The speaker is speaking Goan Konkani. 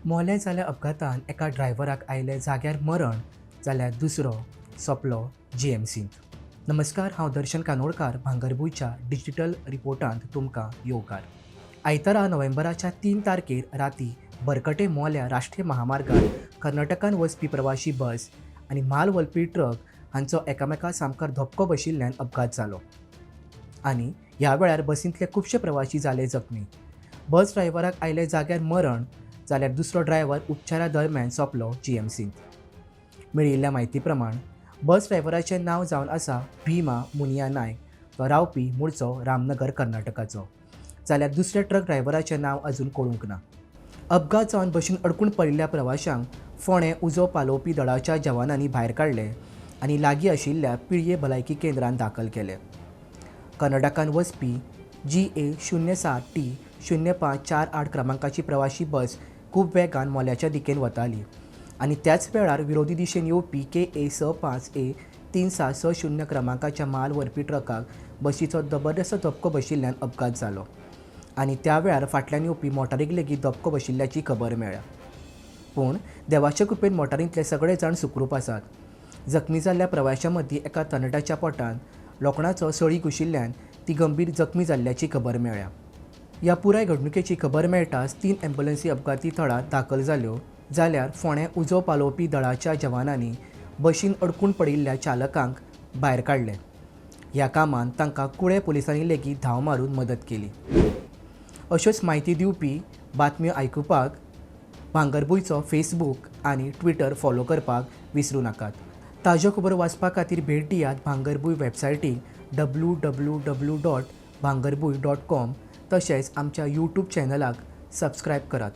मोलें जाल्या अपघातान एका ड्रायव्हराक आयलें जाग्यार मरण, जाल्यार दुसरो सोंपलो जीएमसींत. नमस्कार, हांव दर्शन कानोळकार. भांगरभूंयच्या डिजिटल रिपोर्टांत तुमकां येवकार. आयतारा नोव्हेंबराच्या 3 तारखेर राती बरकटे मोल्या राष्ट्रीय महामार्गार कर्नाटकान वचपी प्रवाशी बस आनी म्हाल व्हरपी ट्रक हांचो एकामेका सामकार धपको बशिल्ल्यान अपघात जालो आनी ह्या वेळार बसींतले खुबशे प्रवाशी जाले जखमी. बस ड्रायव्हराक आयले जाग्यार मरण, जाल्यार दुसरो ड्रायव्हर उपचारा दरम्यान सोंपलो जीएमसींत. मेळिल्ल्या म्हायती प्रमाण बस ड्रायव्हराचें नांव जावन आसा भीमा मुनिया नायक. तो रावपी मुळचो रामनगर कर्नाटकाचो, जाल्यार दुसऱ्या ट्रक ड्रायव्हराचें नांव अजून कळूंक ना. अपघात जावन बशीन अडकून पडिल्ल्या प्रवाशांक फोंडें उजो पालोवपी दळाच्या जवानांनी भायर काडले आनी लागीं आशिल्ल्या पिळये भलायकी केंद्रांत दाखल केले. कर्नाटकान वचपी GA 07 T 0548 क्रमांकाची प्रवाशी बस खूब वेगान मोल्याच्या दिकेन वताली आनी त्याच वेळार विरोधी दिशेन येवपी KA 65 A 3760 क्रमांकाच्या माल व्हरपी ट्रकाक बशीचो जबरदस्त धपको बशिल्ल्यान अपघात जालो आनी त्या वेळार फाटल्यान येवपी मोटारीक लेगीत धपको बशिल्ल्याची खबर मेळ्ळ्या. पूण देवाचे कृपेन मोटारींतले सगळे जाण सुखरूप आसात. जखमी जाल्ल्या प्रवाशां मदीं एका तरणाट्याच्या पोटांत लोखणाचो सळी घुशिल्ल्यान ती गंभीर जखमी जाल्ल्याची खबर मेळ्ळ्या. ह्या पुराय घडणुकेची खबर मेळटाच 3 ॲम्ब्युलन्सी अपघाती थळार दाखल जाल्यो, जाल्यार फोंडें उजो पालोवपी दळाच्या जवानांनी बशीन अडकून पडिल्ल्या चालकांक भायर काडले. ह्या कामांत तांकां कुळे पुलिसांनी लेगीत धांव मारून मदत केली. अश्योच म्हायती दिवपी बातम्यो आयकुपाक भांगरभूंयचो फेसबूक आनी ट्विटर फॉलो करपाक विसरूं नाकात. ताज्यो खबरो वाचपा खातीर भेट दियात भांगरभूंय वेबसायटीक www.bhangarbhuin.com, तशेंच आमच्या यूट्यूब चॅनलाक सबस्क्रायब करात.